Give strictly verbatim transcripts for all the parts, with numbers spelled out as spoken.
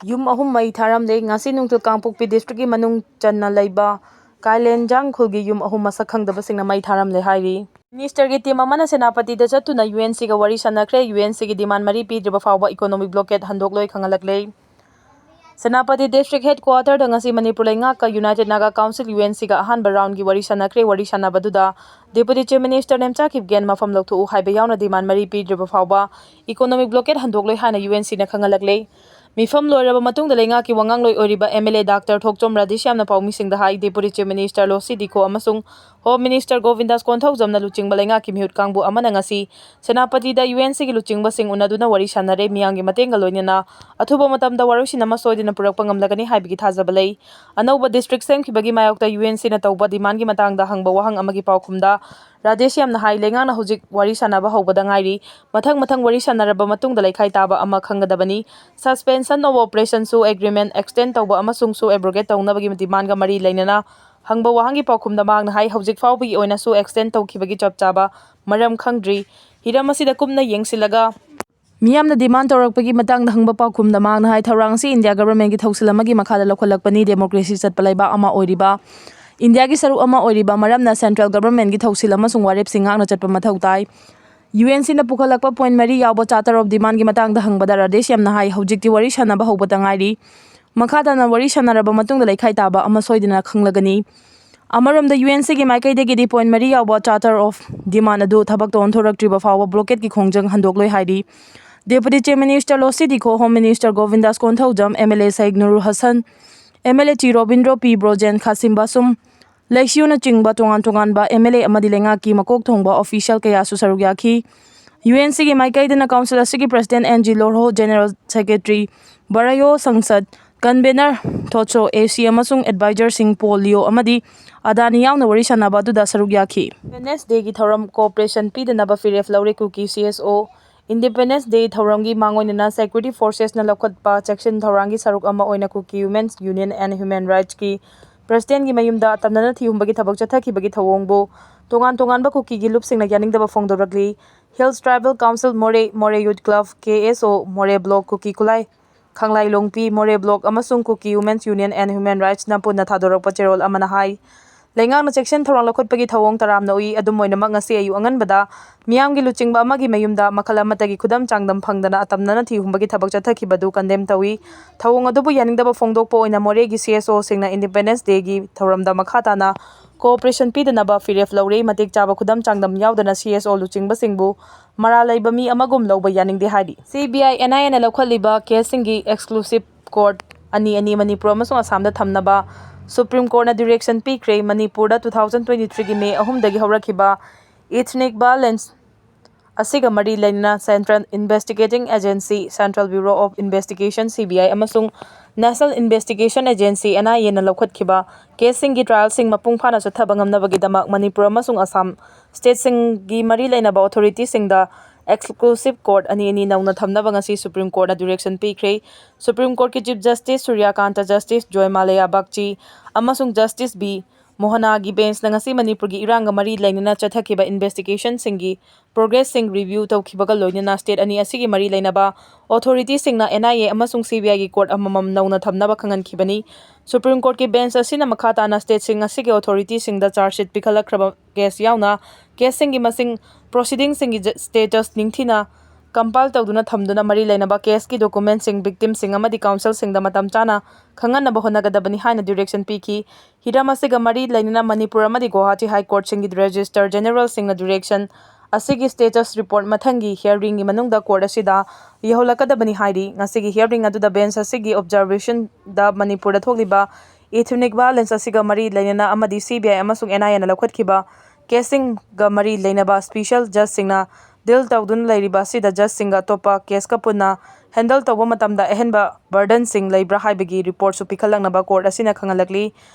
ꯌꯨꯝ ꯑꯍꯨꯝ ꯃꯩ ꯊꯥꯔꯝꯂꯦ꯫ ꯉꯁꯤ ꯅꯨꯡꯊꯤꯜ ꯀꯥꯡꯄꯣꯛꯄꯤ ꯗꯤꯁꯇ꯭ꯔꯤꯛꯀꯤ ꯃꯅꯨꯡ ꯆꯟꯅ ꯂꯩꯕ ꯀꯥꯏꯂꯦꯟꯖꯥꯡ ꯈꯨꯜꯒꯤ ꯌꯨꯝ ꯑꯍꯨꯝ ꯃꯁꯛ ꯈꯪꯗꯕꯁꯤꯡꯅ ꯃꯩ ꯊꯥꯔꯝꯂꯦ ꯍꯥꯏꯔꯤ꯫ ꯃꯤꯅꯤꯁꯇꯔꯒꯤ ꯇꯤꯝ ꯑꯃꯅ ꯁꯦꯅꯥꯄꯇꯤꯗ ꯆꯠꯇꯨꯅ ꯌꯨ ꯑꯦꯟ ꯁꯤꯒ ꯋꯥꯔꯤ ꯁꯥꯟꯅꯈ꯭ꯔꯦ꯫ ꯌꯨ ꯑꯦꯟ ꯁꯤꯒꯤ ꯗꯤꯃꯥꯟ ꯃꯔꯤ ꯄꯤꯗ꯭ꯔꯤꯕ ꯐꯥꯎꯕ ꯏꯀꯣꯅꯣꯃꯤꯛ ꯕ꯭ꯂꯣꯀꯦꯠ ꯍꯟꯗꯣꯛꯂꯣꯏ ꯈꯪꯍꯜꯂꯛꯂꯦ꯫ ꯁꯦꯅꯥꯄꯇꯤ ꯗꯤꯁꯇ꯭ꯔꯤꯛ ꯍꯦꯗ ꯀ꯭ꯋꯥꯇꯔꯗ ꯉꯁꯤ ꯃꯅꯤꯄꯨꯔ ꯂꯩꯉꯥꯛꯀ united Naga council, U N ꯁꯤꯒ ꯑꯍꯥꯟꯕ ꯔꯥꯎꯟꯒꯤ ꯋꯥꯔꯤ ꯁꯥꯟꯅꯈ꯭ꯔꯦ꯫ ꯋꯥꯔꯤ ꯁꯥꯟꯅꯕꯗꯨꯗ deputy chief minister Nemcha Kipgen ꯃꯐꯝ ꯂꯧꯊꯣꯛꯎ ꯍꯥꯏꯕ ꯌꯥꯎꯅ ꯗꯤꯃꯥꯟ ꯃꯔꯤ ꯄꯤꯗ꯭ꯔꯤꯕ ꯐꯥꯎꯕ ꯏꯀꯣꯅꯣꯃꯤꯛ ꯕ꯭ꯂꯣꯀꯦꯠ ꯍꯟꯗꯣꯛꯂꯣꯏ ꯍꯥꯏꯅ ꯌꯨ ꯑꯦꯟ ꯁꯤꯅ ꯈꯪꯍꯜꯂꯛꯂꯦ꯫ ꯃꯤꯐꯝ ꯂꯣꯏꯔꯕ ꯃꯇꯨꯡꯗ ꯂꯩꯉꯥꯛꯀꯤ ꯋꯥꯉꯥꯡꯂꯣꯏ ꯑꯣꯏꯔꯤꯕ ꯑꯦꯝ ꯑꯦꯜ ꯑꯦ ꯗꯥꯛꯇꯔ ꯊꯣꯛꯆꯣꯝ ꯔꯥꯙꯦꯁ꯭ꯌꯥꯝꯅ ꯄꯥꯎꯃꯤꯁꯤꯡꯗ ꯍꯥꯏ, ꯗꯦꯄꯨꯇꯤ ꯆꯤꯐ ꯃꯤꯅꯤꯁꯇꯔ ꯂꯣꯁꯤ ꯗꯤꯈꯣ ꯑꯃꯁꯨꯡ ꯍꯣꯝ ꯃꯤꯅꯤꯁꯇꯔ ꯒꯣꯕꯤꯟꯗꯥꯁ ꯀꯣꯟꯊꯧꯖꯝꯅ ꯂꯨꯆꯤꯡꯕ ꯂꯩꯉꯥꯛꯀꯤ ꯃꯤꯍꯨꯠ ꯀꯥꯡꯕꯨ ꯑꯃꯅ ꯉꯁꯤ ꯁꯦꯅꯥꯄꯇꯤꯗ ꯌꯨ ꯑꯦꯟ ꯁꯤꯒꯤ ꯂꯨꯆꯤꯡꯕꯁꯤꯡ ꯎꯅꯗꯨꯅ ꯋꯥꯔꯤ ꯁꯥꯟꯅꯔꯦ꯫ ꯃꯤꯌꯥꯝꯒꯤ ꯃꯇꯦꯡꯒ ꯂꯣꯏꯅꯅ ꯑꯊꯨꯕ ꯃꯇꯝꯗ ꯋꯥꯔꯣꯏꯁꯤꯟ ꯑꯃ ꯁꯣꯏꯗꯅ ꯄꯨꯔꯛꯄ ꯉꯝꯂꯒꯅꯤ ꯍꯥꯏꯕꯒꯤ ꯊꯥꯖꯕ ꯂꯩ꯫ ꯑꯅꯧꯕ ꯗꯤꯁꯇ꯭ꯔꯤꯛ ꯁꯦꯝꯈꯤꯕꯒꯤ ꯃꯥꯌꯣꯛꯇ ꯌꯨ ꯑꯦꯟ ꯁꯤꯅ ꯇꯧꯕ ꯗꯤꯃꯥꯟꯒꯤ ꯃꯇꯥꯡꯗ ꯍꯪꯕ ꯋꯥꯍꯪ ꯑꯃꯒꯤ ꯄꯥꯎꯈꯨꯝꯗ ꯔꯥꯙꯦꯁ꯭ꯌꯥꯝꯅ ꯍꯥꯏ, ꯂꯩꯉꯥꯛꯅ ꯍꯧꯖꯤꯛ ꯋꯥꯔꯤ ꯁꯥꯟꯅꯕ ꯍꯧꯕꯗ ꯉꯥꯏꯔꯤ꯫ ꯃꯊꯪ ꯃꯊꯪ ꯋꯥꯔꯤ ꯁꯥꯟꯅꯔꯕ ꯃꯇꯨꯡꯗ ꯂꯩꯈꯥꯏ ꯇꯥꯕ ꯑꯃ ꯈꯪꯒꯗꯕꯅꯤ꯫ Suspension of Operation ꯁꯨ ꯑꯦꯒ꯭ꯔꯤꯃꯦꯟ ꯑꯦꯛꯁꯇꯦꯟ ꯇꯧꯕ ꯑꯃꯁꯨꯡ ꯁꯨ ꯑꯦꯕ꯭ꯔꯣꯒꯦꯠ ꯇꯧꯅꯕꯒꯤ ꯗꯤꯃꯥꯟꯒ ꯃꯔꯤ ꯂꯩꯅꯅ ꯍꯪꯕ ꯋꯥꯍꯪꯒꯤ ꯄꯥꯎꯈꯨꯝꯗ ꯃꯍꯥꯛꯅ ꯍꯥꯏ, ꯍꯧꯖꯤꯛ ꯐꯥꯎꯕꯒꯤ ꯑꯣꯏꯅꯁꯨ ꯑꯦꯛꯁꯇꯦꯟ ꯇꯧꯈꯤꯕꯒꯤ ꯆꯞ ꯆꯥꯕ ꯃꯔꯝ ꯈꯪꯗ꯭ꯔꯤ꯫ ꯍꯤꯔꯝ ꯑꯁꯤꯗ ꯀꯨꯞꯅ ꯌꯦꯡꯁꯤꯜꯂꯒ ꯃꯤꯌꯥꯝꯅ ꯗꯤꯃꯥꯟ ꯇꯧꯔꯛꯄꯒꯤ ꯃꯇꯥꯡꯗ ꯍꯪꯕ ꯄꯥꯎꯈꯨꯝꯗ ꯃꯍꯥꯛꯅ ꯍꯥꯏ, ꯊꯧꯔꯥꯡ ꯑꯁꯤ ꯏꯟꯗꯤꯌꯥ ꯒꯚꯔꯟꯃꯦꯟꯒꯤ ꯊꯧꯁꯤꯜ ꯑꯃꯒꯤ ꯃꯈꯥꯗ ꯂꯧꯈꯠꯂꯛꯄꯅꯤ꯫ ꯗꯦꯃꯣꯀ꯭ꯔꯦꯁꯤ ꯆꯠꯄ ꯂꯩꯕꯥꯛ ꯑꯃ ꯑꯣꯏꯔꯤꯕ ꯏꯟꯗꯤꯌꯥꯒꯤ ꯁꯔꯨꯛ ꯑꯃ ꯑꯣꯏꯔꯤꯕ ꯃꯔꯝꯅ ꯁꯦꯟꯇ꯭ꯔꯦꯜ ꯒꯚꯔꯟꯃꯦꯟꯒꯤ ꯊꯧꯁꯤꯜ ꯑꯃꯁꯨꯡ ꯋꯥꯔꯦꯞꯁꯤꯡ ꯉꯥꯛꯅ ꯆꯠꯄ ꯃꯊꯧ ꯇꯥꯏ꯫ ꯌꯨ ꯑꯦꯟ ꯁꯤꯅ ꯄꯨꯈꯠꯂꯛꯄ ꯄꯣꯏꯟ ꯃꯔꯤ ꯌꯥꯎꯕ ꯆꯥꯔꯇꯔ ꯑꯣꯐ ꯗꯤꯃꯥꯟꯒꯤ ꯃꯇꯥꯡꯗ ꯍꯪꯕꯗ ꯔꯥꯙꯦꯁ꯭ꯌꯥꯝꯅ ꯍꯥꯏ, ꯍꯧꯖꯤꯛꯇꯤ ꯋꯥꯔꯤ ꯁꯥꯟꯅꯕ ꯍꯧꯕꯇ ꯉꯥꯏꯔꯤ꯫ ꯃꯈꯥ ꯇꯥꯅ ꯋꯥꯔꯤ ꯁꯥꯟꯅꯔꯕ ꯃꯇꯨꯡꯗ ꯂꯩꯈꯥꯏ ꯇꯥꯕ ꯑꯃ ꯁꯣꯏꯗꯅ ꯈꯪꯂꯒꯅꯤ꯫ ꯑꯃꯔꯣꯝꯗ ꯌꯨ ꯑꯦꯟ ꯁꯤꯒꯤ ꯃꯥꯏꯀꯩꯗꯒꯤꯗꯤ ꯄꯣꯏꯟ ꯃꯔꯤ ꯌꯥꯎꯕ ꯆꯥꯔꯇꯔ ꯑꯣꯐ ꯗꯤꯃꯥꯟ ꯑꯗꯨ ꯊꯕꯛꯇ ꯑꯣꯟꯊꯣꯔꯛꯇ꯭ꯔꯤꯕ ꯐꯥꯎꯕ ꯕ꯭ꯂꯣꯀꯦꯠꯀꯤ ꯈꯣꯡꯖꯪ ꯍꯟꯗꯣꯛꯂꯣꯏ ꯍꯥꯏꯔꯤ꯫ Deputy chief minister Losii Dikho, home minister Govindas Konthoujam, M L A Sheikh Nurul Hassan, M L A ꯆꯤ ꯔꯣꯕꯤꯟꯗ꯭ꯔꯣ ꯄꯤ ꯕ꯭ꯔꯣꯖꯦꯟ, ꯈꯥꯁꯤꯝ ꯕꯥꯁꯨꯝ, ꯂꯩꯁꯤꯌꯨꯅꯆꯤꯡꯕ ꯇꯣꯉꯥꯟ ꯇꯣꯉꯥꯟꯕ ꯑꯦꯝ ꯑꯦꯜ ꯑꯦ ꯑꯃꯗꯤ ꯂꯩꯉꯥꯛꯀꯤ ꯃꯀꯣꯛ ꯊꯣꯡꯕ ꯑꯣꯐꯤꯁꯤꯌꯦꯜ ꯀꯌꯥꯁꯨ ꯁꯔꯨꯛ ꯌꯥꯈꯤ꯫ ꯌꯨ ꯑꯦꯟ ꯁꯤꯒꯤ ꯃꯥꯏꯀꯩꯗꯅ ꯀꯥꯎꯟꯁꯤꯜ ꯑꯁꯤꯒꯤ president N G Lorho, general secretary Barayo ꯁꯪꯁꯠ, ꯀꯟꯚꯦꯅꯔ ꯊꯣꯠꯁꯣ ꯑꯦ ꯁꯤ ꯑꯃꯁꯨꯡ ꯑꯦꯗꯚꯥꯏꯖꯔꯁꯤꯡ ꯄꯣꯜ ꯂꯤꯌꯣ ꯑꯃꯗꯤ ꯑꯗꯥꯅꯤ ꯌꯥꯎꯅ ꯋꯥꯔꯤ ꯁꯥꯟꯅꯕ ꯑꯗꯨꯗ ꯁꯔꯨꯛ ꯌꯥꯈꯤ꯫ ꯏꯟꯗꯤꯄꯦꯟꯗꯦꯟꯁ ꯗꯦꯒꯤ ꯊꯧꯔꯝ ꯀꯣꯑꯣꯄꯔꯦꯁꯟ ꯄꯤꯗꯅꯕ ꯐꯤꯔꯦꯞ ꯂꯧꯔꯦ ꯀꯨꯀꯤ ꯁꯤ ꯑꯦꯁ ꯑꯣ꯫ ꯏꯟꯗꯤꯄꯦꯟꯗꯦꯟꯁ ꯗꯦ ꯊꯧꯔꯝꯒꯤ ꯃꯥꯡꯑꯣꯏꯅꯅ ꯁꯦꯀ꯭ꯌꯨꯔꯤꯇꯤ ꯐꯣꯔꯁꯦꯁꯅ ꯂꯧꯈꯠꯄ ꯆꯦꯛꯁꯤꯟ ꯊꯧꯔꯥꯡꯒꯤ ꯁꯔꯨꯛ ꯑꯃ ꯑꯣꯏꯅ ꯀꯨꯀꯤ ꯋꯨꯃꯦꯟꯁ ꯌꯨꯅꯤꯌꯟ ꯑꯦꯟ ꯍ꯭ꯌꯨꯃꯦꯟ ꯔꯥꯏꯠꯁꯀꯤ ꯄ꯭ꯔꯁꯤꯗꯦꯟꯒꯤ ꯃꯌꯨꯝꯗ ꯑꯇꯝꯅꯅ ꯊꯤꯍꯨꯝꯕꯒꯤ ꯊꯕꯛ ꯆꯠꯊꯈꯤꯕꯒꯤ ꯊꯧꯑꯣꯡꯕꯨ ꯇꯣꯉꯥꯟ ꯇꯣꯉꯥꯟꯕ ꯀꯨꯀꯤꯒꯤ ꯂꯨꯞꯁꯤꯡꯅ ꯌꯥꯅꯤꯡꯗꯕ ꯐꯣꯡꯗꯣꯔꯛꯂꯤ꯫ ꯍꯤꯜꯁ ꯇ꯭ꯔꯥꯏꯕꯦꯜ ꯀꯥꯎꯟꯁꯤꯜ ꯃꯣꯔꯦ, ꯃꯣꯔꯦ ꯌꯨꯠ ꯀ꯭ꯂꯕ, ꯀꯦ ꯑꯦꯁ ꯑꯣ, ꯃꯣꯔꯦ ꯕ꯭ꯂꯣꯛ, ꯀꯨꯀꯤ ꯈꯨꯂꯥꯏ ꯈꯥꯡꯂꯥꯏ ꯂꯣꯡꯄꯤ, ꯃꯣꯔꯦ ꯕ꯭ꯂꯣꯛ ꯑꯃꯁꯨꯡ ꯀꯨꯀꯤ Women's Union and Human Rightsꯅ ꯄꯨꯟꯅ ꯊꯥꯗꯣꯔꯛꯄ ꯆꯦꯔꯣꯜ ꯑꯃꯅ ꯍꯥꯏ꯫ ꯂꯩꯉꯥꯛꯅ ꯆꯦꯛꯁꯤꯟ ꯊꯧꯔꯥꯡ ꯂꯧꯈꯠꯄꯒꯤ ꯊꯧꯑꯣꯡ ꯇꯔꯥꯝꯅ ꯎꯏ꯫ ꯑꯗꯨꯝ ꯑꯣꯏꯅꯃꯛ, ꯉꯁꯤ ꯑꯌꯨꯛ ꯑꯉꯟꯕꯗ ꯃꯤꯌꯥꯝꯒꯤ ꯂꯨꯆꯤꯡꯕ ꯑꯃꯒꯤ ꯃꯌꯨꯝꯗ ꯃꯈꯜ ꯑꯃꯠꯇꯒꯤ ꯈꯨꯗꯝ ꯆꯥꯡꯗꯝ ꯐꯪꯗꯅ ꯑꯇꯝꯅꯅ ꯊꯤꯍꯨꯝꯕꯒꯤ ꯊꯕꯛ ꯆꯠꯊꯈꯤꯕꯗꯨ ꯀꯟꯗꯦꯝ ꯇꯧꯏ꯫ ꯊꯧꯑꯣꯡ ꯑꯗꯨꯕꯨ ꯌꯥꯅꯤꯡꯗꯕ ꯐꯣꯡꯗꯣꯛꯄ ꯑꯣꯏꯅ ꯃꯣꯔꯦꯒꯤ CSOꯁꯤꯡꯅ Independence Dayꯒꯤ ꯊꯧꯔꯝꯗ ꯃꯈꯥ ꯇꯥꯅ cooperation ꯄꯤꯗꯅꯕ ꯐꯤꯔꯦꯞ ꯂꯧꯔꯦ꯫ ꯃꯇꯤꯛ ꯆꯥꯕ ꯈꯨꯗꯝ ꯆꯥꯡꯗꯝ ꯌꯥꯎꯗꯅ CSO ꯂꯨꯆꯤꯡꯕꯁꯤꯡꯕꯨ ꯃꯔꯥꯜ ꯂꯩꯕ ꯃꯤ ꯑꯃꯒꯨꯝ ꯂꯧꯕ ꯌꯥꯅꯤꯡꯗꯦ ꯍꯥꯏꯔꯤ꯫ CBI, NIAꯅ ꯂꯧꯈꯠꯂꯤꯕ caseꯁꯤꯡꯒꯤ exclusive court ꯑꯅꯤ ꯑꯅꯤ ꯃꯅꯤꯄꯨꯔ ꯑꯃꯁꯨꯡ ꯑꯁꯥꯝꯗ ꯊꯝꯅꯕ Supreme Courtꯅ direction ꯄꯤꯈ꯭ꯔꯦ꯫ ꯃꯅꯤꯄꯨꯔꯗ two thousand twenty threeꯒꯤ May ꯑꯍꯨꯝꯗꯒꯤ ꯍꯧꯔꯛꯈꯤꯕ ethnic violence ꯑꯁꯤꯒ ꯃꯔꯤ ꯂꯩꯅꯅ Central Investigating Agency, Central Bureau of Investigation, CBI, ꯑꯃꯁꯨꯡ National Investigation Agency, NIAꯅ ꯂꯧꯈꯠꯈꯤꯕ caseꯁꯤꯡꯒꯤ trialꯁꯤꯡ ꯃꯄꯨꯡ ꯐꯥꯅ ꯆꯠꯊꯕ ꯉꯝꯅꯕꯒꯤꯗꯃꯛ ꯃꯅꯤꯄꯨꯔ ꯑꯃꯁꯨꯡ ꯑꯁꯥꯝ stateꯁꯤꯡꯒꯤ ꯃꯔꯤ ꯂꯩꯅꯕ authorityꯁꯤꯡꯗ exclusive court ꯑꯅꯤ ꯑꯅꯤ ꯅꯧꯅ ꯊꯝꯅꯕ ꯉꯁꯤ Supreme Courtꯅ direction ꯄꯤꯈ꯭ꯔꯦ꯫ Supreme Courtꯀꯤ Chief Justice ꯁꯨꯔ꯭ꯌꯀꯥꯟꯇ, Justice ꯖꯣꯏꯃꯥꯂꯌꯥ ꯕꯥꯒꯆꯤ ꯑꯃꯁꯨꯡ Justice ꯕꯤ ꯃꯣꯍꯅꯥꯒꯤ benchꯅ ꯉꯁꯤ ꯃꯅꯤꯄꯨꯔꯒꯤ ꯏꯔꯥꯡꯒ ꯃꯔꯤ ꯂꯩꯅꯅ ꯆꯠꯊꯈꯤꯕ investigationꯁꯤꯡꯒꯤ progressꯁꯤꯡ review ꯇꯧꯈꯤꯕꯒ ꯂꯣꯏꯅꯅ state ꯑꯅꯤ ꯑꯁꯤꯒꯤ ꯃꯔꯤ ꯂꯩꯅꯕ authorityꯁꯤꯡꯅ NIA ꯑꯃꯁꯨꯡ CBIꯒꯤ court ꯑꯃꯃꯝ ꯅꯧꯅ ꯊꯝꯅꯕ ꯈꯪꯍꯟꯈꯤꯕꯅꯤ꯫ Supreme Courtꯀꯤ bench ꯑꯁꯤꯅ ꯃꯈꯥ ꯇꯥꯅ stateꯁꯤꯡ ꯑꯁꯤꯒꯤ authorityꯁꯤꯡꯗ charge sheet ꯄꯤꯈꯠꯂꯛꯈ꯭ꯔꯕ case ꯌꯥꯎꯅ caseꯁꯤꯡꯒꯤ ꯃꯁꯤꯡ, proceedingꯁꯤꯡꯒꯤ j-, status ꯅꯤꯡꯊꯤꯅ compile ꯇꯧꯗꯨꯅ ꯊꯝꯗꯨꯅ ꯃꯔꯤ ꯂꯩꯅꯕ caseꯀꯤ documentꯁꯤꯡ, victimꯁꯤꯡ ꯑꯃꯗꯤ counselꯁꯤꯡꯗ ꯃꯇꯝ ꯆꯥꯅ ꯈꯪꯍꯟꯅꯕ ꯍꯣꯠꯅꯒꯗꯕꯅꯤ ꯍꯥꯏꯅ direction ꯄꯤꯈꯤ꯫ ꯍꯤꯔꯝ ꯑꯁꯤꯒ ꯃꯔꯤ ꯂꯩꯅꯅ ꯃꯅꯤꯄꯨꯔ ꯑꯃꯗꯤ ꯒꯨꯋꯥꯍꯥꯇꯤ High Courtꯁꯤꯡꯒꯤ Registrar Generalꯁꯤꯡꯅ direction ꯑꯁꯤꯒꯤ status report ꯃꯊꯪꯒꯤ hearingꯒꯤ ꯃꯅꯨꯡꯗ court ꯑꯁꯤꯗ ꯌꯧꯍꯜꯂꯛꯀꯗꯕꯅꯤ ꯍꯥꯏꯔꯤ꯫ ꯉꯁꯤꯒꯤ hearing ꯑꯗꯨꯗ bench ꯑꯁꯤꯒꯤ observationꯗ ꯃꯅꯤꯄꯨꯔꯗ ꯊꯣꯛꯂꯤꯕ ethnic violence ꯑꯁꯤꯒ ꯃꯔꯤ ꯂꯩꯅꯅ ꯑꯃꯗꯤ CBI ꯑꯃꯁꯨꯡ NIAꯅ ꯂꯧꯈꯠꯈꯤꯕ caseꯁꯤꯡꯒ ꯃꯔꯤ ꯂꯩꯅꯕ special judgeꯁꯤꯡꯅ deal ꯇꯧꯗꯨꯅ ꯂꯩꯔꯤꯕ ꯑꯁꯤꯗ judgeꯁꯤꯡꯒ ꯑꯇꯣꯞꯄ caseꯀ ꯄꯨꯟꯅ handle ꯇꯧꯕ ꯃꯇꯝꯗ ꯑꯍꯦꯟꯕ burdenꯁꯤꯡ ꯂꯩꯕ꯭ꯔꯥ ꯍꯥꯏꯕꯒꯤ reportꯁꯨ ꯄꯤꯈꯠꯂꯛꯅꯕ court ꯑꯁꯤꯅ ꯈꯪꯍꯜꯂꯛꯂꯤ꯫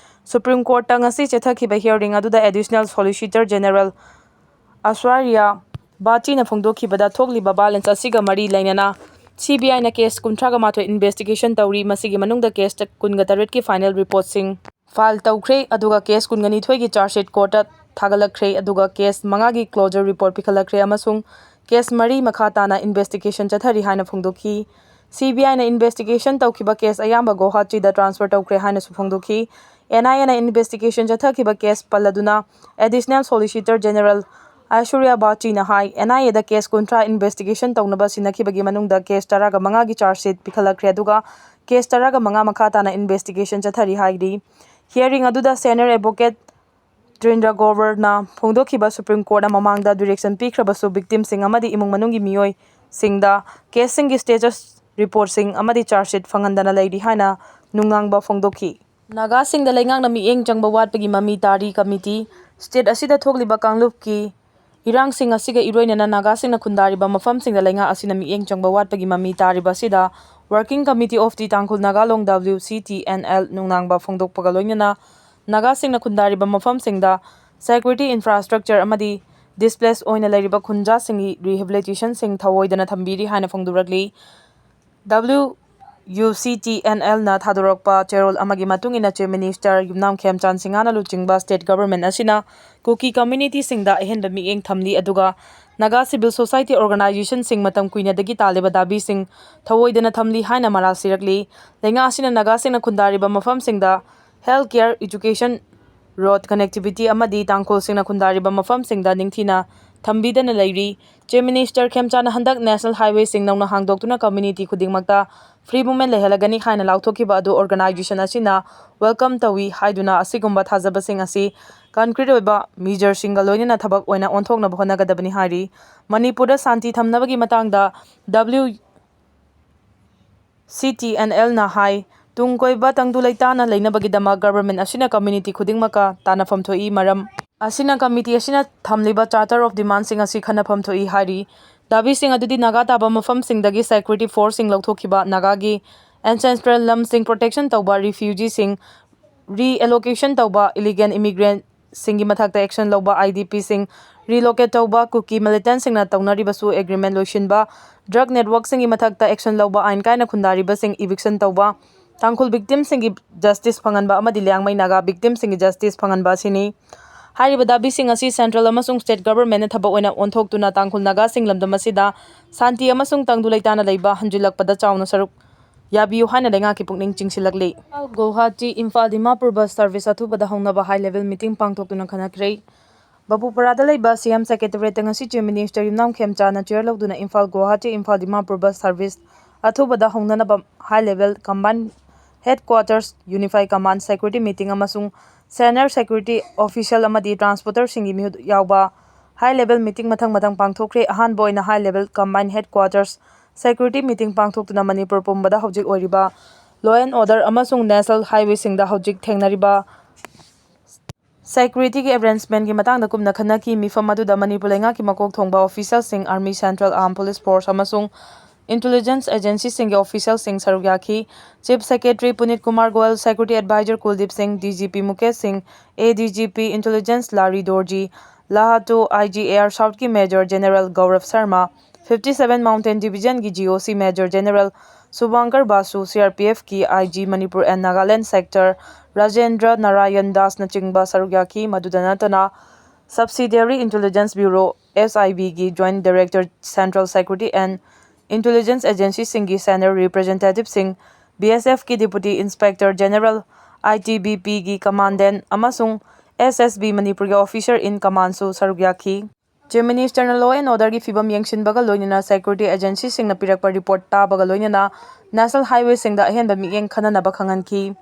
Supreme Courtꯇ ꯉꯁꯤ ꯆꯠꯊꯈꯤꯕ hearing ꯑꯗꯨꯗ Additional Solicitor General ꯑꯁ꯭ꯋꯥꯔꯤꯌꯥ ꯕꯥꯆꯤꯅ ꯐꯣꯡꯗꯣꯛꯈꯤꯕꯗ, ꯊꯣꯛꯂꯤꯕ violence ꯑꯁꯤꯒ ꯃꯔꯤ ꯂꯩꯅꯅ CBIꯅ case ꯀꯨꯟꯊ꯭ꯔꯥꯒ ꯃꯥꯊꯣꯏ investigation ꯇꯧꯔꯤ꯫ ꯃꯁꯤꯒꯤ ꯃꯅꯨꯡꯗ case ꯀꯨꯟꯒ ꯇꯔꯦꯠꯀꯤ final reportꯁꯤꯡ file ꯇꯧꯈ꯭ꯔꯦ, ꯑꯗꯨꯒ case ꯀꯨꯟꯒ ꯅꯤꯊꯣꯏꯒꯤ charge sheet courtꯇ ꯊꯥꯒꯠꯂꯛꯈ꯭ꯔꯦ, ꯑꯗꯨꯒ case ꯃꯉꯥꯒꯤ closure report ꯄꯤꯈꯠꯂꯛꯈ꯭ꯔꯦ ꯑꯃꯁꯨꯡ case ꯃꯔꯤ ꯃꯈꯥ ꯇꯥꯅ investigation ꯆꯠꯊꯔꯤ ꯍꯥꯏꯅ ꯐꯣꯡꯗꯣꯛꯈꯤ꯫ ꯁꯤ ꯕꯤ ꯑꯥꯏꯅ ꯏꯟꯚꯦꯁꯇꯤꯒꯦꯁꯟ ꯇꯧꯈꯤꯕ ꯀꯦꯁ ꯑꯌꯥꯝꯕ ꯒꯧꯍꯥꯇꯤꯗ ꯇ꯭ꯔꯥꯟꯁꯐꯔ ꯇꯧꯈ꯭ꯔꯦ ꯍꯥꯏꯅꯁꯨ ꯐꯣꯡꯗꯣꯛꯈꯤ꯫ ꯑꯦꯟ ꯑꯥꯏ ꯑꯦꯅ ꯏꯟꯚꯦꯁꯇꯤꯒꯦꯁꯟ ꯆꯠꯊꯈꯤꯕ ꯀꯦꯁ ꯄꯜꯂꯗꯨꯅ ꯑꯦꯗꯤꯁꯅꯦꯜ ꯁꯣꯂꯤꯁꯤꯇꯔ ꯖꯦꯅꯔꯦꯜ ꯑꯥꯏꯁꯣꯔꯤꯌꯥ ꯕꯥꯆꯤꯅ ꯍꯥꯏ, ꯑꯦꯟ ꯑꯥꯏ ꯑꯦꯗ ꯀꯦꯁ ꯀꯨꯟꯊ꯭ꯔꯥ ꯏꯟꯚꯦꯁꯇꯤꯒꯦꯁꯟ ꯇꯧꯅꯕ ꯁꯤꯟꯅꯈꯤꯕꯒꯤ ꯃꯅꯨꯡꯗ ꯀꯦꯁ ꯇꯔꯥꯒ ꯃꯉꯥꯒꯤ ꯆꯥꯔꯖ ꯁꯤꯠ ꯄꯤꯈꯠꯂꯛꯈ꯭ꯔꯦ, ꯑꯗꯨꯒ ꯀꯦꯁ ꯇꯔꯥꯒ ꯃꯉꯥ ꯃꯈꯥ ꯇꯥꯅ ꯏꯟꯚꯦꯁꯇꯤꯒꯦꯁꯟ ꯆꯠꯊꯔꯤ ꯍꯥꯏꯔꯤ꯫ ꯍꯤꯌꯔꯤꯡ ꯑꯗꯨꯗ ꯁꯦꯅꯤꯌꯔ ꯑꯦꯗꯚꯣꯀꯦꯠ ꯇ꯭ꯔꯤꯟꯗ꯭ꯔ ꯒ꯭ꯔꯣꯕꯔꯅ ꯐꯣꯡꯗꯣꯛꯈꯤꯕ ꯁꯨꯄ꯭ꯔꯤꯝ ꯀꯣꯔꯠꯅ ꯃꯃꯥꯡꯗ ꯗꯤꯔꯦꯛꯁꯟ ꯄꯤꯈ꯭ꯔꯕꯁꯨ, ꯚꯤꯛꯇꯤꯝꯁꯤꯡ ꯑꯃꯗꯤ ꯏꯃꯨꯡ ꯃꯅꯨꯡꯒꯤ ꯃꯤꯑꯣꯏꯁꯤꯡꯗ ꯀꯦꯁꯁꯤꯡꯒꯤ ꯁ꯭ꯇꯦꯇꯁ ꯔꯤꯄꯣꯔꯠꯁꯤꯡ ꯑꯃꯗꯤ ꯆꯥꯔꯖ ꯁꯤꯠ ꯐꯪꯍꯟꯗꯅ ꯂꯩꯔꯤ ꯍꯥꯏꯅ ꯅꯨꯡꯅꯥꯡꯕ ꯐꯣꯡꯗꯣꯛꯈꯤ꯫ ꯅꯥꯒꯥꯁꯤꯡꯗ ꯂꯩꯉꯥꯛꯅ ꯃꯤꯠꯌꯦꯡ ꯆꯪꯕ ꯋꯥꯠꯄꯒꯤ ꯃꯃꯤ ꯇꯥꯔꯤ꯫ ꯀꯃꯤꯇꯤ, ꯁ꯭ꯇꯦꯠ ꯑꯁꯤꯗ ꯊꯣꯛꯂꯤꯕ ꯀꯥꯡꯂꯨꯞꯀꯤ ꯏꯔꯥꯡꯁꯤꯡ ꯑꯁꯤꯒ ꯏꯔꯣꯏꯅꯅ ꯅꯥꯒꯥꯁꯤꯡꯅ ꯈꯨꯟꯗꯥꯔꯤꯕ ꯃꯐꯝꯁꯤꯡꯗ ꯂꯩꯉꯥꯛ ꯑꯁꯤꯅ ꯃꯤꯠꯌꯦꯡ ꯆꯪꯕ ꯋꯥꯠꯄꯒꯤ ꯃꯃꯤ ꯇꯥꯔꯤꯕ ꯑꯁꯤꯗ Working Committee of the Tangkhul Naga Long, W C T N L, ꯅꯨꯡꯅꯥꯡꯕ ꯐꯣꯡꯗꯣꯛꯄꯒ ꯂꯣꯏꯅꯅ ꯅꯥꯒꯥꯁꯤꯡꯅ ꯈꯨꯟꯗꯥꯔꯤꯕ ꯃꯐꯝꯁꯤꯡꯗ ꯁꯦꯀ꯭ꯌꯨꯔꯤꯇꯤ ꯏꯟꯐ꯭ꯔꯥꯁ꯭ꯇ꯭ꯔꯛꯆꯔ ꯑꯃꯗꯤ ꯗꯤꯁꯄ꯭ꯂꯦꯁ ꯑꯣꯏꯅ ꯂꯩꯔꯤꯕ ꯈꯨꯟꯖꯥꯁꯤꯡꯒꯤ ꯔꯤꯍꯦꯕꯤꯂꯤꯇꯦꯁꯟꯁꯤꯡ ꯊꯑꯣꯏꯗꯅ ꯊꯝꯕꯤꯔꯤ ꯍꯥꯏꯅ ꯐꯣꯡꯗꯣꯔꯛꯂꯤ꯫ W U C T N L ꯅ ꯊꯥꯗꯣꯔꯛꯄ ꯆꯦꯔꯣꯜ ꯑꯃꯒꯤ ꯃꯇꯨꯡ ꯏꯟꯅ, ꯆꯤꯐ ꯃꯤꯅꯤꯁꯇꯔ ꯌꯨꯝꯅꯥꯝ ꯈꯦꯝꯆꯥꯟ ꯁꯤꯡꯍꯅ ꯂꯨꯆꯤꯡꯕ ꯁ꯭ꯇꯦꯠ ꯒꯚꯔꯟꯃꯦꯟꯠ ꯑꯁꯤꯅ ꯀꯨꯀꯤ ꯀꯝꯃ꯭ꯌꯨꯅꯤꯇꯤꯁꯤꯡꯗ ꯑꯍꯦꯟꯕ ꯃꯤꯠꯌꯦꯡ ꯊꯝꯂꯤ, ꯑꯗꯨꯒ ꯅꯥꯒꯥ ꯁꯤꯚꯤꯜ ꯁꯣꯁꯥꯏꯇꯤ ꯑꯣꯔꯒꯅꯥꯏꯖꯦꯁꯟꯁꯤꯡ ꯃꯇꯝ ꯀꯨꯏꯅꯗꯒꯤ ꯇꯥꯜꯂꯤꯕ ꯗꯥꯕꯤꯁꯤꯡ ꯊꯑꯣꯏꯗꯅ ꯊꯝꯂꯤ ꯍꯥꯏꯅ ꯃꯔꯥꯜ ꯁꯤꯔꯛꯂꯤ꯫ ꯂꯩꯉꯥꯛ ꯑꯁꯤꯅ ꯅꯥꯒꯥꯁꯤꯡꯅ ꯈꯨꯟꯗꯥꯔꯤꯕ ꯃꯐꯝꯁꯤꯡꯗ health care, education, road connectivity ꯑꯃꯗꯤ ꯇꯥꯡꯈꯨꯜꯁꯤꯡꯅ ꯈꯨꯟꯗꯥꯔꯤꯕ ꯃꯐꯝꯁꯤꯡꯗ ꯅꯤꯡꯊꯤꯅ ꯊꯝꯕꯤꯗꯅ ꯂꯩꯔꯤ꯫ ꯆꯤꯐ ꯃꯤꯅꯤꯁꯇꯔ ꯈꯦꯝꯆꯥꯟꯅ ꯍꯟꯗꯛ ꯅꯦꯁꯅꯦꯜ ꯍꯥꯏꯋꯦꯁꯤꯡ ꯅꯧꯅ ꯍꯥꯡꯗꯣꯛꯇꯨꯅ ꯀꯝꯃ꯭ꯌꯨꯅꯤꯇꯤ ꯈꯨꯗꯤꯡꯃꯛꯇ ꯐ꯭ꯔꯤ ꯃꯨꯚꯃꯦꯟꯠ ꯂꯩꯍꯜꯂꯒꯅꯤ ꯍꯥꯏꯅ ꯂꯥꯎꯊꯣꯛꯈꯤꯕ ꯑꯗꯨ ꯑꯣꯔꯒꯅꯥꯏꯖꯦꯁꯟ ꯑꯁꯤꯅ ꯋꯦꯜꯀꯝ ꯇꯧꯏ ꯍꯥꯏꯗꯨꯅ, ꯑꯁꯤꯒꯨꯝꯕ ꯊꯥꯖꯕꯁꯤꯡ ꯑꯁꯤ ꯀꯟꯀ꯭ꯔꯤꯠ ꯑꯣꯏꯕ ꯃꯤꯖꯔꯁꯤꯡꯒ ꯂꯣꯏꯅꯅ ꯊꯕꯛ ꯑꯣꯏꯅ ꯑꯣꯟꯊꯣꯛꯅꯕ ꯍꯣꯠꯅꯒꯗꯕꯅꯤ ꯍꯥꯏꯔꯤ꯫ ꯃꯅꯤꯄꯨꯔꯗ ꯁꯥꯟꯇꯤ ꯊꯝꯅꯕꯒꯤ ꯃꯇꯥꯡꯗ W C T N L ꯅ ꯍꯥꯏ, ꯇꯨꯡ ꯀꯣꯏꯕ ꯇꯪꯗꯨ ꯂꯩꯇꯥꯅ ꯂꯩꯅꯕꯒꯤꯗꯃꯛ ꯒꯚꯔꯟꯃꯦꯟꯠ ꯑꯁꯤꯅ ꯀꯝꯃ꯭ꯌꯨꯅꯤꯇꯤ ꯈꯨꯗꯤꯡꯃꯛꯀ ꯇꯥꯟꯅꯐꯝ ꯊꯣꯛꯏ꯫ ꯃꯔꯝ ꯑꯁꯤꯅ ꯀꯝꯃꯤꯇꯤ ꯑꯁꯤꯅ ꯊꯝꯂꯤꯕ ꯆꯥꯔꯇꯔ ꯑꯣꯐ ꯗꯤꯃꯥꯟꯁꯤꯡ ꯑꯁꯤ ꯈꯟꯅꯐꯝ ꯊꯣꯛꯏ ꯍꯥꯏꯔꯤ꯫ ꯗꯥꯕꯤꯁꯤꯡ ꯑꯗꯨꯗꯤ ꯅꯥꯒꯥ ꯇꯥꯕ ꯃꯐꯝꯁꯤꯡꯗꯒꯤ ꯁꯦꯀ꯭ꯌꯨꯔꯤꯇꯤ ꯐꯣꯔꯁꯁꯤꯡ ꯂꯧꯊꯣꯛꯈꯤꯕ, ꯅꯥꯒꯥꯒꯤ ꯑꯦꯟꯁꯦꯁꯇ꯭ꯔꯦꯜ ꯂꯝꯁꯤꯡ ꯄ꯭ꯔꯣꯇꯦꯛꯁꯟ ꯇꯧꯕ, ꯔꯤꯐ꯭ꯌꯨꯖꯤꯁꯤꯡ ꯔꯤꯑꯦꯂꯣꯀꯦꯁꯟ ꯇꯧꯕ, ꯏꯂꯤꯒꯦꯜ ꯏꯃꯤꯒ꯭ꯔꯦꯟꯠꯁꯤꯡꯒꯤ ꯃꯊꯛꯇ ꯑꯦꯛꯁꯟ ꯂꯧꯕ, I D Pꯁꯤꯡ ꯔꯤꯂꯣꯀꯦꯠ ꯇꯧꯕ, ꯀꯨꯀꯤ ꯃꯤꯂꯤꯇꯦꯟꯠꯁꯤꯡꯅ ꯇꯧꯅꯔꯤꯕꯁꯨ ꯑꯦꯒ꯭ꯔꯤꯃꯦꯟꯠ ꯂꯣꯏꯁꯤꯟꯕ, ꯗ꯭ꯔꯒ ꯅꯦꯠꯋꯥꯔꯛꯁꯤꯡꯒꯤ ꯃꯊꯛꯇ ꯑꯦꯛꯁꯟ ꯂꯧꯕ, ꯑꯥꯏꯟ ꯀꯥꯏꯅ ꯈꯨꯟꯗꯥꯔꯤꯕꯁꯤꯡ ꯏꯚꯤꯛꯁꯟ ꯇꯧꯕ, ꯇꯥꯡꯈꯨꯜ ꯚꯤꯛꯇꯤꯝꯁꯤꯡꯒꯤ ꯖꯁꯇꯤꯁ ꯐꯪꯍꯟꯕ ꯑꯃꯗꯤ ꯂꯤꯌꯥꯡꯃꯩ ꯅꯥꯒꯥ ꯚꯤꯛꯇꯤꯝꯁꯤꯡꯒꯤ ꯖꯁꯇꯤꯁ ꯐꯪꯍꯟꯕ ꯑꯁꯤꯅꯤ꯫ ꯍꯥꯏꯔꯤꯕ ꯗꯥꯕꯤꯁꯤꯡ ꯑꯁꯤ central ꯑꯃꯁꯨꯡ state governmentꯅ ꯊꯕꯛ ꯑꯣꯏꯅ ꯑꯣꯟꯊꯣꯛꯇꯨꯅ ꯇꯥꯡꯈꯨꯜ ꯅꯥꯒꯥꯁꯤꯡ ꯂꯝꯗꯝ ꯑꯁꯤꯗ ꯁꯥꯟꯇꯤ ꯑꯃꯁꯨꯡ ꯇꯪꯗꯨ ꯂꯩꯇꯥꯅ ꯂꯩꯕ ꯍꯟꯖꯤꯜꯂꯛꯄꯗ ꯆꯥꯎꯅ ꯁꯔꯨꯛ ꯌꯥꯕꯤꯌꯨ ꯍꯥꯏꯅ ꯂꯩꯉꯥꯛꯀꯤ ꯄꯨꯛꯅꯤꯡ ꯆꯤꯡꯁꯤꯜꯂꯛꯂꯤ꯫ ꯒꯨꯋꯥꯍꯥꯇꯤ ꯏꯝꯐꯥꯜ ꯗꯤꯃꯥꯄꯨꯔ bus service ꯑꯊꯨꯕꯗ ꯍꯧꯅꯕ high level meeting ꯄꯥꯡꯊꯣꯛꯇꯨꯅ ꯈꯟꯅꯈ꯭ꯔꯦ꯫ ꯕꯕꯨꯄꯔꯥꯗ ꯂꯩꯕ C M Secretariatꯇ ꯉꯁꯤ Chief Minister ꯌꯨꯝꯅꯥꯝ ꯈꯦꯝꯆꯥꯅ chair ꯂꯧꯗꯨꯅ ꯏꯝꯐꯥꯜ ꯒꯨꯋꯥꯍꯥꯇꯤ ꯏꯝꯐꯥꯜ ꯗꯤꯃꯥꯄꯨꯔ bus service ꯑꯊꯨꯕꯗ ꯍꯧꯅꯅꯕ high level combined headquarters unified command security meeting ꯑꯃꯁꯨꯡ senior security official ꯑꯃꯗꯤ transporterꯁꯤꯡꯒꯤ ꯃꯤꯍꯨꯠ ꯌꯥꯎꯕ high level meeting ꯃꯊꯪ ꯃꯊꯪ ꯄꯥꯡꯊꯣꯛꯈ꯭ꯔꯦ꯫ ꯑꯍꯥꯟꯕ ꯑꯣꯏꯅ high level combined headquarters security meeting ꯄꯥꯡꯊꯣꯛꯇꯨꯅ ꯃꯅꯤꯄꯨꯔ ꯄꯨꯝꯕꯗ ꯍꯧꯖꯤꯛ ꯑꯣꯏꯔꯤꯕ law and order ꯑꯃꯁꯨꯡ national highwayꯁꯤꯡꯗ ꯍꯧꯖꯤꯛ ꯊꯦꯡꯅꯔꯤꯕ securityꯒꯤ arrangementꯀꯤ ꯃꯇꯥꯡꯗ ꯀꯨꯞꯅ ꯈꯟꯅꯈꯤ꯫ ꯃꯤꯐꯝ ꯑꯗꯨꯗ ꯃꯅꯤꯄꯨꯔ ꯂꯩꯉꯥꯛꯀꯤ ꯃꯀꯣꯛ ꯊꯣꯡꯕ officialꯁꯤꯡ, Army, Central Armed Police Force ꯑꯃꯁꯨꯡ intelligence agencyꯁꯤꯡꯒꯤ officialꯁꯤꯡ ꯁꯔꯨꯛ ꯌꯥꯈꯤ꯫ Chief Secretary ꯄꯨꯅꯤꯠ Kumar Goyal, Security Advisor ꯀꯨꯜꯗꯤꯞ ꯁꯤꯡ, D G P ꯃꯨꯀꯦꯁ ꯁꯤꯡ, A D G P intelligence ꯂꯥꯔꯤ ꯗꯣꯔꯖꯤ, ꯂꯥꯍꯥꯇꯨ I G A R Southꯀꯤ Major General ꯒꯧꯔꯕ Sharma, fifty seven Mountain Divisionꯒꯤ G O C Major General ꯁꯨꯚꯥꯡꯀꯔ ꯕꯥꯁꯨ, C R P Fꯀꯤ I G Manipur and Nagaland Sector Rajendra Narayan ꯗꯥꯁꯅꯆꯤꯡꯕ ꯁꯔꯨꯛ ꯌꯥꯈꯤ꯫ ꯃꯗꯨꯗ ꯅꯠꯇꯅ Subsidiary Intelligence Bureau, S I Bꯒꯤ Joint Director Central Security and Intelligence Agencyꯁꯤꯡꯒꯤ senior representativeꯁꯤꯡ, B S Fꯀꯤ Deputy Inspector General, I T B Pꯒꯤ Commandant ꯑꯃꯁꯨꯡ S S B ꯃꯅꯤꯄꯨꯔꯒꯤ officer in commandꯁꯨ ꯁꯔꯨꯛ ꯌꯥꯈꯤ꯫ Chief Ministerꯅ law and orderꯒꯤ ꯐꯤꯕꯝ ꯌꯦꯡꯁꯤꯟꯕꯒ ꯂꯣꯏꯅꯅ security agencyꯁꯤꯡꯅ ꯄꯤꯔꯛꯄ report ꯇꯥꯕꯒ ꯂꯣꯏꯅꯅ national highwayꯁꯤꯡꯗ ꯑꯍꯦꯟꯕ ꯃꯤꯠꯌꯦꯡ ꯈꯟꯅꯅꯕ ꯈꯪꯍꯟꯈꯤ꯫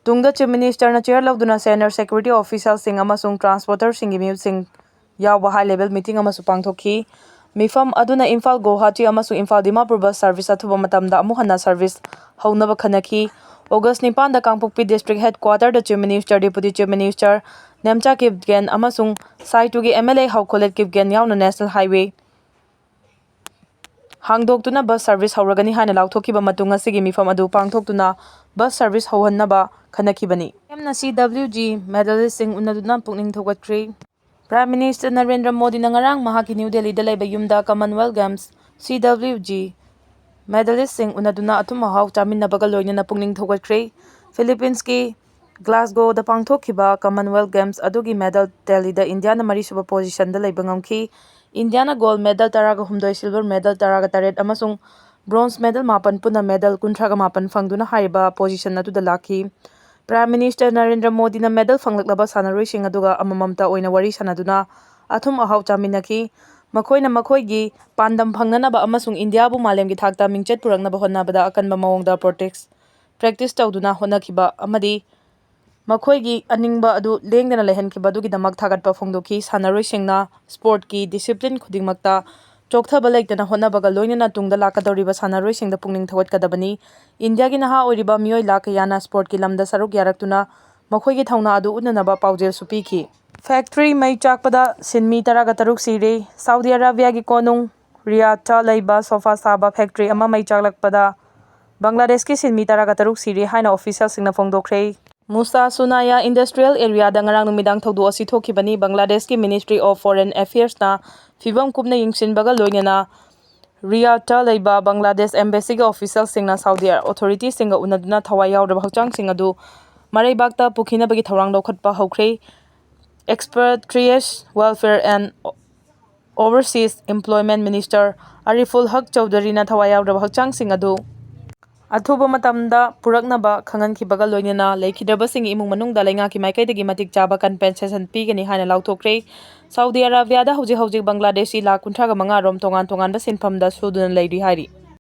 ꯇꯨꯡꯗ Chief Ministerꯅ chair ꯂꯧꯗꯨꯅ senior security officialꯁꯤꯡ ꯑꯃꯁꯨꯡ transporterꯁꯤꯡꯒꯤ ꯃꯤꯍꯨꯠꯁꯤꯡ ꯌꯥꯎꯕ high level meeting ꯑꯃꯁꯨ ꯄꯥꯡꯊꯣꯛꯈꯤ꯫ ꯃꯤꯐꯝ ꯑꯗꯨꯅ ꯏꯝꯐꯥꯜ ꯒꯨꯋꯥꯍꯥꯇꯤ ꯑꯃꯁꯨꯡ ꯏꯝꯐꯥꯜ ꯗꯤꯃꯥꯄꯨꯔ bus service ꯑꯊꯨꯕ ꯃꯇꯝꯗ ꯑꯃꯨꯛ ꯍꯟꯅ service ꯍꯧꯅꯕ ꯈꯟꯅꯈꯤ꯫ August ꯅꯤꯄꯥꯟꯗ ꯀꯥꯡꯄꯣꯛꯄꯤ district headquarterꯗ Chief Minister, Deputy Chief Minister Nemcha Kipgen ꯑꯃꯁꯨꯡ ꯁꯥꯏꯇꯨꯒꯤ M L A ꯍꯥꯎꯈꯣꯂꯦꯠ ꯀꯤꯞꯒꯦꯟ ꯌꯥꯎꯅ national highway ꯍꯥꯡꯗꯣꯛꯇꯨꯅ bus service ꯍꯧꯔꯒꯅꯤ ꯍꯥꯏꯅ ꯂꯥꯎꯊꯣꯛꯈꯤꯕ ꯃꯇꯨꯡ ꯉꯁꯤꯒꯤ ꯃꯤꯐꯝ ꯑꯗꯨ ꯄꯥꯡꯊꯣꯛꯇꯨꯅ bus service ꯍꯧꯍꯟꯅꯕ ꯈꯟꯅꯈꯤꯕꯅꯤ꯫ ꯌꯥꯝꯅ C W G medalistꯁꯤꯡ ꯎꯅꯗꯨꯅ ꯄꯨꯛꯅꯤꯡ ꯊꯧꯒꯠꯈ꯭ꯔꯦ꯫ Prime Minister ꯅꯔꯦꯟꯗ꯭ꯔ ꯃꯣꯗꯤꯅ ꯉꯔꯥꯡ ꯃꯍꯥꯛꯀꯤ ꯅ꯭ꯌꯨ ꯗꯦꯜꯂꯤꯗ ꯂꯩꯕ ꯌꯨꯝꯗ Commonwealth Games C W G medalistꯁꯤꯡ ꯎꯅꯗꯨꯅ ꯑꯊꯨꯝ ꯑꯍꯥꯎ ꯆꯥꯃꯤꯟꯅꯕꯒ ꯂꯣꯏꯅꯅ ꯄꯨꯛꯅꯤꯡ ꯊꯧꯒꯠꯈ꯭ꯔꯦ꯫ Philippinesꯀꯤ ꯒ꯭ꯂꯥꯁꯒꯣꯗ ꯄꯥꯡꯊꯣꯛꯈꯤꯕ Commonwealth Games ꯑꯗꯨꯒꯤ medal tallyꯗ ꯏꯟꯗꯤꯌꯥꯅ ꯃꯔꯤꯁꯨꯕ positionꯗ ꯂꯩꯕ ꯉꯝꯈꯤ꯫ ꯏꯟꯗꯤꯌꯥꯅ gold medal ꯇꯔꯥꯒ ꯍꯨꯝꯗꯣꯏ, silver medal ꯇꯔꯥꯒ ꯇꯔꯦꯠ ꯑꯃꯁꯨꯡ bronze medal ꯃꯥꯄꯟ, ꯄꯨꯟꯅ medal ꯀꯨꯟꯊ꯭ꯔꯥꯒ ꯃꯥꯄꯟ ꯐꯪꯗꯨꯅ ꯍꯥꯏꯔꯤꯕ position ꯑꯗꯨꯗ ꯂꯥꯛꯈꯤ꯫ Prime Minister ꯅꯔꯦꯟꯗ꯭ꯔ ꯃꯣꯗꯤꯅ medal ꯐꯪꯂꯛꯂꯕ ꯁꯥꯟꯅꯔꯣꯏꯁꯤꯡ ꯑꯗꯨꯒ ꯑꯃꯃꯝꯇ ꯑꯣꯏꯅ ꯋꯥꯔꯤ ꯁꯥꯟꯅꯗꯨꯅ ꯑꯊꯨꯝ ꯑꯍꯥꯎ ꯆꯥꯃꯤꯟꯅꯈꯤ꯫ ꯃꯈꯣꯏꯅ ꯃꯈꯣꯏꯒꯤ ꯄꯥꯟꯗꯝ ꯐꯪꯅꯅꯕ ꯑꯃꯁꯨꯡ ꯏꯟꯗꯤꯌꯥꯕꯨ ꯃꯥꯂꯦꯝꯒꯤ ꯊꯥꯛꯇ ꯃꯤꯡꯆꯠ ꯄꯨꯔꯛꯅꯕ ꯍꯣꯠꯅꯕꯗ ꯑꯀꯟꯕ ꯃꯑꯣꯡꯗ protest practice ꯇꯧꯗꯨꯅ ꯍꯣꯠꯅꯈꯤꯕ ꯑꯃꯗꯤ ꯃꯈꯣꯏꯒꯤ ꯑꯅꯤꯡꯕ ꯑꯗꯨ ꯂꯦꯡꯗꯅ ꯂꯩꯍꯟꯈꯤꯕ ꯑꯗꯨꯒꯤꯗꯃꯛ ꯊꯥꯒꯠꯄ ꯐꯣꯡꯗꯣꯛꯈꯤ꯫ ꯁꯥꯟꯅꯔꯣꯏꯁꯤꯡꯅ sportꯀꯤ discipline ꯈꯨꯗꯤꯡꯃꯛꯇ ꯆꯣꯛꯊꯕ ꯂꯩꯇꯅ ꯍꯣꯠꯅꯕꯒ ꯂꯣꯏꯅꯅ ꯇꯨꯡꯗ ꯂꯥꯛꯀꯗꯧꯔꯤꯕ ꯁꯥꯟꯅꯔꯣꯏꯁꯤꯡꯗ ꯄꯨꯛꯅꯤꯡ ꯊꯧꯒꯠꯀꯗꯕꯅꯤ꯫ ꯏꯟꯗꯤꯌꯥꯒꯤ ꯅꯍꯥ ꯑꯣꯏꯔꯤꯕ ꯃꯤꯑꯣꯏ ꯂꯥꯈ ꯀꯌꯥꯅ sportꯀꯤ ꯂꯝꯗ ꯁꯔꯨꯛ ꯌꯥꯔꯛꯇꯨꯅ ꯃꯈꯣꯏꯒꯤ ꯊꯧꯅꯥ ꯑꯗꯨ ꯎꯠꯅꯅꯕ ꯄꯥꯎꯖꯦꯜꯁꯨ ꯄꯤꯈꯤ꯫ Factory ꯃꯩ ꯆꯥꯛꯄꯗ ꯁꯤꯟꯃꯤ ꯇꯔꯥꯒ ꯇꯔꯨꯛ ꯁꯤꯔꯦ꯫ ꯁꯥꯎꯗꯤ ꯑꯔꯥꯕꯤꯌꯥꯒꯤ ꯀꯣꯅꯨꯡ ꯔꯤꯌꯥꯗꯇ ꯂꯩꯕ sofa ꯁꯥꯕ factory ꯑꯃ ꯃꯩ ꯆꯥꯛꯂꯛꯄꯗ ꯕꯪꯒ꯭ꯂꯥꯗꯦꯁꯀꯤ ꯁꯤꯟꯃꯤ ꯇꯔꯥꯒ ꯇꯔꯨꯛ ꯁꯤꯔꯦ ꯍꯥꯏꯅ officialꯁꯤꯡꯅ ꯐꯣꯡꯗꯣꯛꯈ꯭ꯔꯦ꯫ ꯃꯨꯁꯥ ꯁꯨꯅꯥꯌꯥ industrial areaꯗ ꯉꯔꯥꯡ ꯅꯨꯃꯤꯗꯥꯡ ꯊꯧꯗꯣꯛ ꯑꯁꯤ ꯊꯣꯛꯈꯤꯕꯅꯤ꯫ ꯕꯪꯒ꯭ꯂꯥꯗꯦꯁꯀꯤ Ministry of Foreign Affairsꯅ ꯐꯤꯚꯝ ꯀꯨꯞꯅ ꯌꯦꯡꯁꯤꯟꯕꯒ ꯂꯣꯏꯅꯅ ꯔꯤꯌꯥꯗꯇ ꯂꯩꯕ ꯕꯪꯒ꯭ꯂꯥꯗꯦꯁ embassyꯒꯤ officialꯁꯤꯡꯅ ꯁꯥꯎꯗꯤ authorityꯁꯤꯡꯒ ꯎꯅꯗꯨꯅ ꯊꯋꯥꯏ ꯌꯥꯎꯔꯕ ꯍꯛꯆꯥꯡꯁꯤꯡ ꯑꯗꯨ ꯃꯔꯩꯕꯥꯛꯇ ꯄꯨꯈꯤꯅꯕꯒꯤ ꯊꯧꯔꯥꯡ ꯂꯧꯈꯠꯄ ꯍꯧꯈ꯭ꯔꯦ꯫ Expatriates Welfare and Overseas Employment Minister ꯑꯔꯤꯐꯨꯜ ꯍꯛ ꯆꯧꯙꯔꯤꯅ ꯊꯋꯥꯏ ꯌꯥꯎꯗ꯭ꯔꯕ ꯍꯛꯆꯥꯡꯁꯤꯡ ꯑꯗꯨ ꯑꯊꯨꯕ ꯃꯇꯝꯗ ꯄꯨꯔꯛꯅꯕ ꯈꯪꯍꯟꯈꯤꯕꯒ ꯂꯣꯏꯅꯅ ꯂꯩꯈꯤꯗ꯭ꯔꯕꯁꯤꯡꯒꯤ ꯏꯃꯨꯡ ꯃꯅꯨꯡꯗ ꯂꯩꯉꯥꯛꯀꯤ ꯃꯥꯏꯀꯩꯗꯒꯤ ꯃꯇꯤꯛ ꯆꯥꯕ compensation ꯄꯤꯒꯅꯤ ꯍꯥꯏꯅ ꯂꯥꯎꯊꯣꯛꯈ꯭ꯔꯦ꯫ ꯁꯥꯎꯗꯤ ꯑꯔꯥꯕꯤꯌꯥꯗ ꯍꯧꯖꯤꯛ ꯍꯧꯖꯤꯛ ꯕꯪꯒ꯭ꯂꯥꯗꯦꯁꯤ ꯂꯥꯈ ꯀꯨꯟꯊ꯭ꯔꯥꯒ ꯃꯉꯥ ꯔꯣꯝ ꯇꯣꯉꯥꯟ ꯇꯣꯉꯥꯟꯕ ꯁꯤꯟꯐꯝꯗ ꯁꯨꯗꯨꯅ ꯂꯩꯔꯤ ꯍꯥꯏꯔꯤ꯫